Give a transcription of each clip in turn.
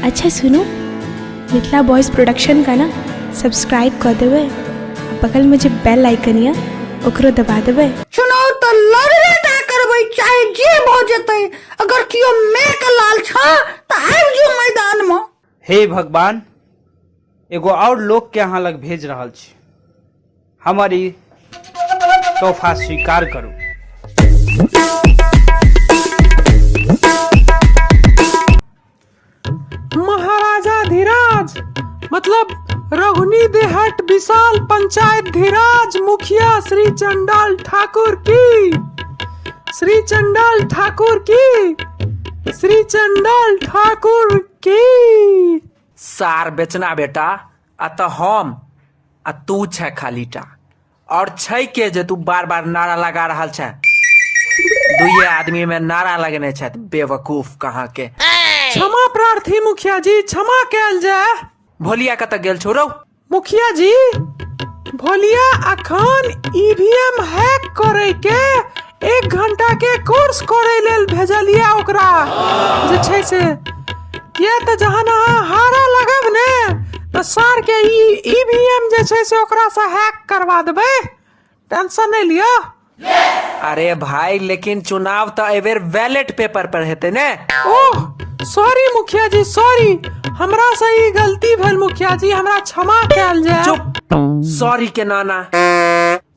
अच्छा सुनू, Mithila boys production का ना सब्सक्राइब कऽ देबै आ बगलमे जे बेल आइकन यऽ ओकरो दबा देबै। चुनाव तऽ लड़बे टा करबै, चाहे जे भऽ जेतै। अगर केओ माय के लाल छह तऽ आबि जो मैदान मे। हे भगवान, एगो और लोग के अहाँ लग भेज रहल छी, हमर ई तोहफा स्वीकार करू। महाराजा धीराज, मतलब रघुनी देहट विशाल पंचायत धीराज मुखिया श्री चंडाल ठाकुर की, श्री चंडाल ठाकुर की, श्री चंडाल ठाकुर की। सार बेचना बेटा, आ तऽ हम आ तू छै खाली टा और छै के जे तू बार बार नारा लगा रहल छै? दुइये आदमी में नारा लगने छथि बेवकूफ कहाँ के। क्षमा प्रार्थी मुखिया जी, क्षमा कैल जाय। भोलिया कतऽ गेल छौ रौ? मुखिया जी, भोलिया अखन ईवीएम हैक करे के 1 घंटा के कोर्स करे लेल भेजलिया ओकरा जे छै से, किया तऽ जहन अहाँ हारा लगब ने तऽ सर के ईवीएम जे छै से ओकरा से हैक करवा देबै, टेंशन नहीं लिअ। अरे भाई, लेकिन चुनाव तऽ एहि बेर बैलेट पेपर पर हेतै ने। ओह सॉरी मुखिया जी, सॉरी, हमरा से ई गलती भेल मुखिया जी, हमरा क्षमा कैल जाय। चुप सॉरी के नाना,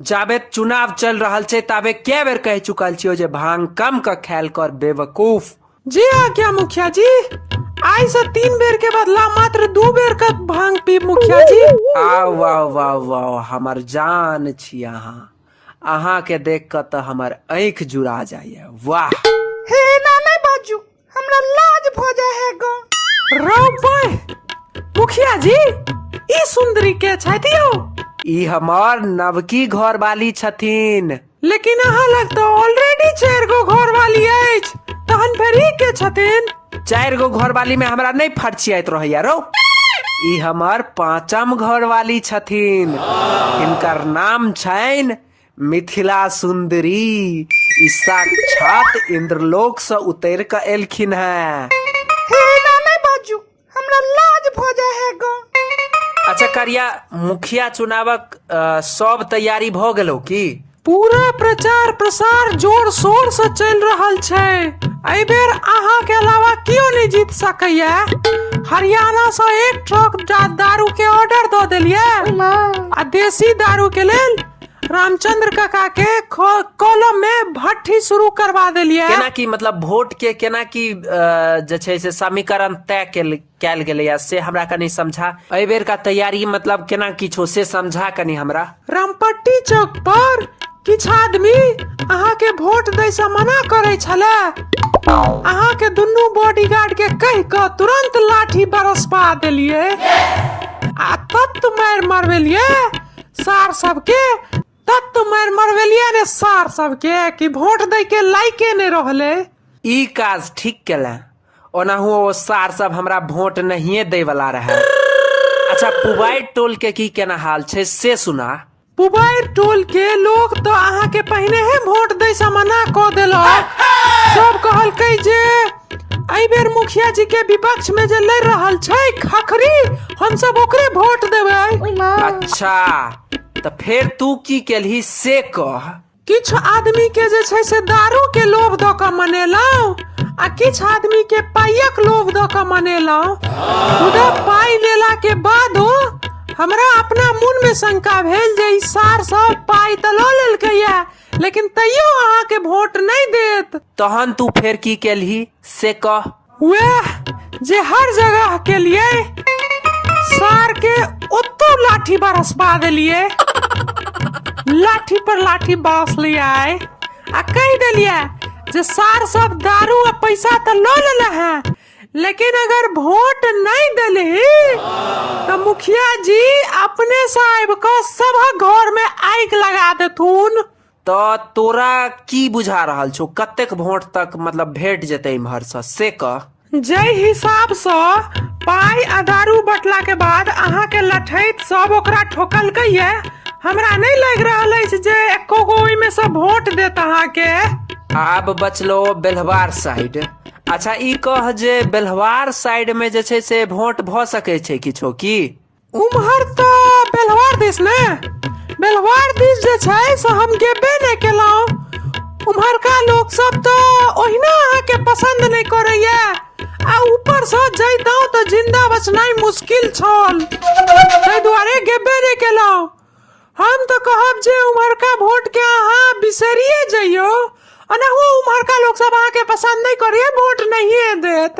जाबे चुनाव चल रहल छै ताबे कै बेर कहि चुकल छियौ जे भांग कम क खायल कर बेवकूफ। जी आज्ञा मुखिया जी, आइ से 3 बेर के बदला मात्र 2 बेर के भांग पीब मुखिया जी। आ वाह वाह वाह, हमर जान छी अहाँ, अहाँ के देख क तऽ हमर आँखि जुड़ा जाइए, वाह। हे एना नहि बाजू, हमरा लाज भऽ जाइ है गो। रौ बाय, मुखिया जी ई सुंदरी के छथि यौ? ई हमर नवकी घरवाली छथिन। लेकिन अहाँ लग तऽ ऑलरेडी 4 गो घरवाली अछि, तहन फेर ई के छथिन? 4 गो घरवाली में हमरा नहि फरचियाइत रहैया रौ। ई हमर 5म घरवाली छथिन, हिनकर नाम छनि मिथिला सुंदरी। ई साक्षात इंद्रलोक से उतर के एलखिन हैं। हे एना नहि बाजू, हमरा लाज भऽ जाइ है गो। अच्छा करिया, मुखिया चुनावक सब तैयारी भऽ गेलौ की? पूरा प्रचार प्रसार जोर शोर से चलि रहल छै। एहि बेर अहाँ के अलावा केओ नहि जीत सकैया। हरियाणा से 1 ट्रक दारू के ऑर्डर दऽ देलियै आ देसी दारू के लेल रामचंद्र काका के कॉलम में भट्ठी शुरू करवा देलियै। केना की मतलब वोट के केना की जे छै से समीकरण तय कैल गेलैया से हमरा कनी समझा। एहि बेर का तैयारी मतलब केना की छौ से समझा कनी हमरा। रामपट्टी चौक पर किछु आदमी अहाँ के वोट दै से मना करै छलै, अहाँ के दुनू बॉडीगार्ड के कहि कऽ तुरंत लाठी बरसपा देलियै आ तत्त मारि मरबेलियै सार सबके, तत्त मारि मरबेलियै ने सार सबके कि वोट दै के लायके नहि रहलै। ई काज ठीक केलैं, ओनाहु ओ सार सब हमरा वोट नहिए दै वाला रहै। अच्छा पुबारि टोल के की केना हाल छै से सुना। पुबारि टोल के लोग तऽ अहाँ के पहिनेहे वोट दै से मना कऽ देलक। सब कहलकै जे एहि बेर मुखिया जी के विपक्ष में जे लड़ रहल छै खखरी, हम सब ओकरे वोट देबै। अच्छा तऽ फेर तू की केलही से कह। किछु आदमी के जे छै से दारू के लोभ दऽ कऽ मनेलहुँ आ किछु आदमी के पाइयक लोभ दऽ कऽ मनेलहुँ, मुदा पाइ लेला के बादो हमरा अपना मन में शंका भेल जे ई सार सब पाइ तऽ लऽ लेलकैया लेकिन तैयो अहाँ के वोट नहि देत। तहन तू फेर की केलही से कह। वएह जे हर जगह के लिए सार के ओतो लाठी बरसबा देलिए, लाठी पर लाठी बरस लिया आ कहि देलिए जे सार सब दारू आ पैसा तऽ लऽ लेले हैं, लेकिन अगर वोट नहीं देलही तो मुखिया जी अपने से आबि कऽ सबहक घर में आगि लगा देथुन। तऽ तोरा की बुझा रहल छौ कतेक वोट तक मतलब भेट जेतै इम्हर से से कह। जै हिसाब सँ पाइ आ दारू बटला के बाद अहाँ के लठैत सब ओकरा ठोकलकै ये, हमरा नहि लागि रहल अछि जे एको गो ओहिमे सँ वोट देत अहाँ के। आब बचलो बेल्हवार साइड अच्छा ई कह जे बेलहवार साइड में जे छै से वोट भऽ सकै छै किछो की? उम्हर तऽ बेलवार दिस ने, बेलवार दिस जे छै से हम गेबे नहि केलहुँ। उम्हरका लोक सब तऽ ओहिना अहाँके पसन्द नहि करैया, आ ऊपरसँ जैतहुँ तऽ जिंदा बचनाइ मुश्किल छल, ताहि दुआरे गेबे नहि केलहुँ। हम तऽ कहब जे उम्हरका वोट के अहाँ बिसरिए जइयौ। ओनाहु उम्हरका लोक सब अहाँके पसन्द नहि करैया, वोट नहिए देत।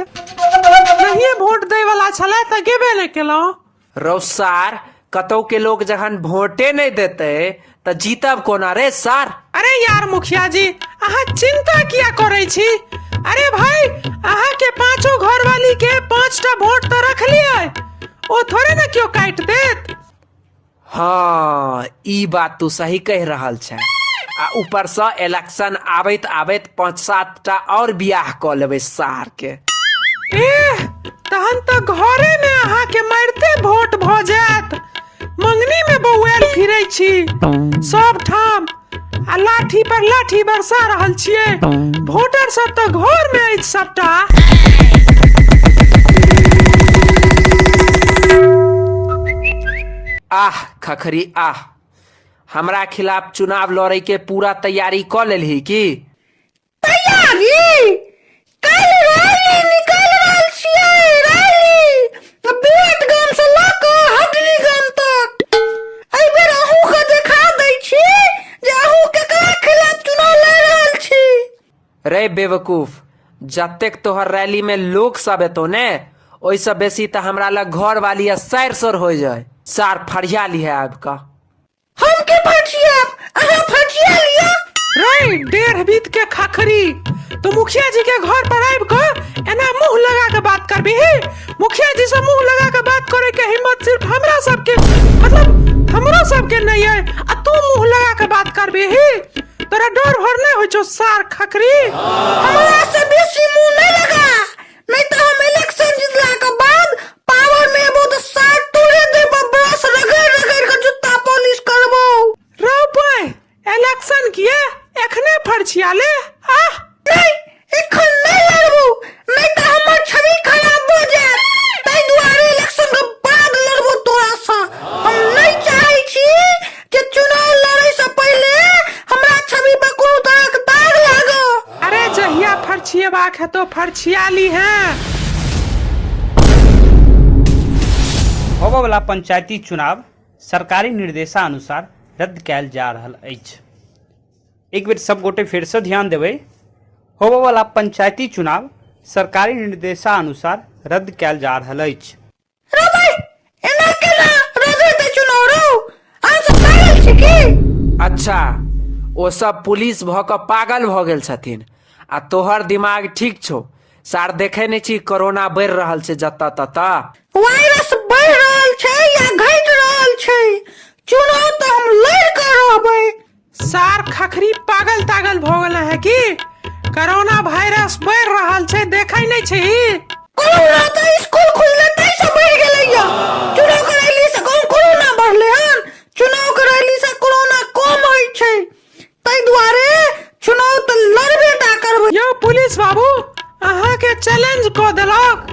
नहिए वोट दै वाला छलै तऽ गेबे नहि केलहुँ। रौ सार, कतौ के लोक जखन वोटे नहि देतै तऽ जीतब कोना रे सार? अरे यार मुखिया जी, अहाँ चिंता किया करै छी? अरे भाई, अहाँ के पांचों घरवाली के 5टा वोट तऽ रखलियै, ओ थोड़े ने केओ काटि देत। हँ, ई बात तू सही कहि रहल छै। आ ऊपरसँ इलेक्शन आबैत आबैत 5-7 टा और बियाह कऽ लेबै सार के। एह, तहन तऽ घरे में अहाँ के मारिते वोट भऽ जायत। मंगनी में बौआयल फिरै छी सब ठाम आ लाठी पर लाठी बरसा रहल छियै। वोटर सब तऽ घर में अछि सबटा। आह खखरी आह, हमरा खिलाफ चुनाव लड़ै के पूरा तैयारी कऽ लेलही की? तैयारी? काल्हि रैली निकालि रहल छियै, रैली विराट गाम से लऽ कऽ हटली गाम तक। एहि बेर अहूँ के देखा दै छी जे अहूँ केकरा खिलाफ चुनाव लड़ रहल छी। रे बेवकूफ, जतेक तोहर रैली में लोक सब एतौ ने, ओहिसँ बेसी तऽ हमरा लग घरवाली आ सारि सोर हो जाय। सार फरिया लिहे आबि कऽ। हम के फटियाब, अहाँ फटिया लिअ। रे 1.5 बीत के खखरी, तो मुखिया जी के घर पर आबि कऽ एना मुंह लगा के बात करबिही? मुखिया जी से मुंह लगा के बात करे के हिम्मत सिर्फ हमरा सबके, मतलब हमरो सबके नहीं है, आ तू मुंह लगा के बात करबिही? तोरा डर भर नहीं होइ छौ सार खखरी? हमरा से बेसी मुंह नहीं लगा, नहीं तो हम इलेक्शन जीतला के बाद पावर में एबो तो सार तोड़े देबो, ब्रश रगड़ रगड़ के जूता पॉलिश करबो। रौ पाई, इलेक्शन किए एखने फरछिया ले। आह नहीं, एखन नहीं लड़बो, नहीं तो हमर छवि खराब भ जायत। ताहि दुआरे इलेक्शन के बाद लड़बो तोरा से। हम नहीं चाहै छी जे चुनाव लड़ै से पहिले हमरा छवि पर कोनो तरह के दाग लागो। अरे जहिया फरछिएबाक हेतो फरछिया ली है। होबयवला पंचायती चुनाव सरकारी निर्देशानुसार रद्द कयल जा रहल अछि। एक बेर सब गोटे फेरसँ ध्यान देबै, होबयवला पंचायती चुनाव सरकारी निर्देशानुसार रद्द कयल जा रहल अछि। रौ भाई, एना केना रद्द हेतै चुनाव रौ? अहाँ सब पागल छी की? अच्छा, ओ सब पुलिस भऽ कऽ पागल भऽ गेल छथिन आ तोहर दिमाग ठीक छौ सार? देखै नहि छी कोरोना बढ़ि रहल छै जतऽ ततऽ? वायरस बढ़ि रहल छै या घटि रहल छै, चुनाव तऽ हम लड़ि कऽ रहबै। सार खखरी पागल तागल भऽ गेल है की? कोरोना वायरस बढ़ि रहल छै, देखै नहि छी? कोरोना तऽ स्कूल खुजलै ताहिसँ बढ़ि गेलैया। चुनाव के रैली से कौन कोरोना बढ़लै हन? चुनाव के रैली से कोरोना कम होइ छै, ताहि दुआरे चुनाव तऽ लड़बे टा करबै। यौ पुलिस बाबू, अहाँ के चैलेंज कऽ देलक।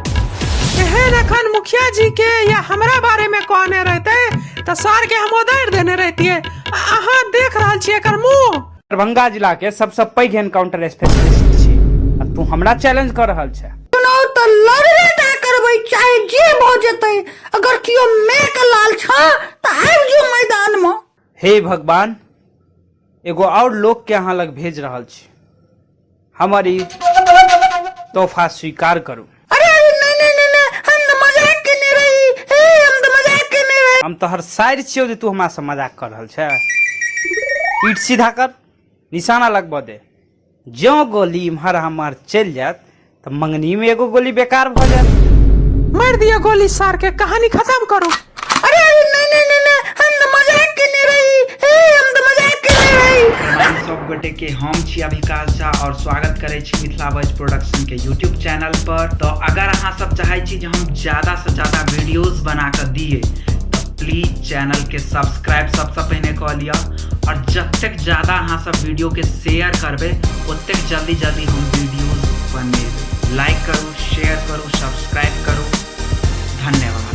एहन एखन मुखिया जी के या हमरा बारे में कहने रहते तऽ सार के हम उदारि देने रहतियै। अहाँ देख रहल छियै एकर मुंह। दरभंगा जिला के सबसँ पैघ एनकाउंटर स्पेशलिस्ट छी आ तू हमरा चैलेंज कऽ रहल छे? चुनाव तऽ लड़बे टा करबै, चाहे जे भऽ जेतै। अगर केओ माय के लाल छह तऽ आबि जो मैदान में। हे भगवान, एगो और लोक के अहाँ लग भेज रहल छी, हमर ई तोहफा स्वीकार करू। अरे अरे नहीं नहीं नहीं नहीं, हम तऽ मजाक केने रही। हे, हम तऽ मजाक केने रही। हम तोहर साइर छियौ जे तू हमरा से मजाक कर रहल छे? पीठ सीधा कर, निशाना लगबऽ दे। ज्यों गोली इम्हर हमर चलि जायत तऽ मंगनी में एगो गोली बेकार भऽ जायत। मारि दिअ गोली सार के, कहानी खत्म करू। अरे अरे नहीं नहीं नहीं नहीं, हम तऽ मजाक केने रही। हे, हम तऽ मजाक केने रही। सब गोटे के हम छी अभिकाश झा और स्वागत करै छी मिथिला वॉइस प्रोडक्शन के यूट्यूब चैनल पर। तो अगर अहाँ सब चाहै छी जे हम ज्यादा से ज्यादा वीडियोस बना के दिए तो प्लीज चैनल के सब्सक्राइब सबसे पहिने कऽ लिअ, और जतेक ज्यादा अहाँ सब वीडियो के शेयर करबै ओतेक जल्दी जल्दी हम वीडियोस बनेबै। लाइक करू, शेयर करू, सब्सक्राइब करू। धन्यवाद।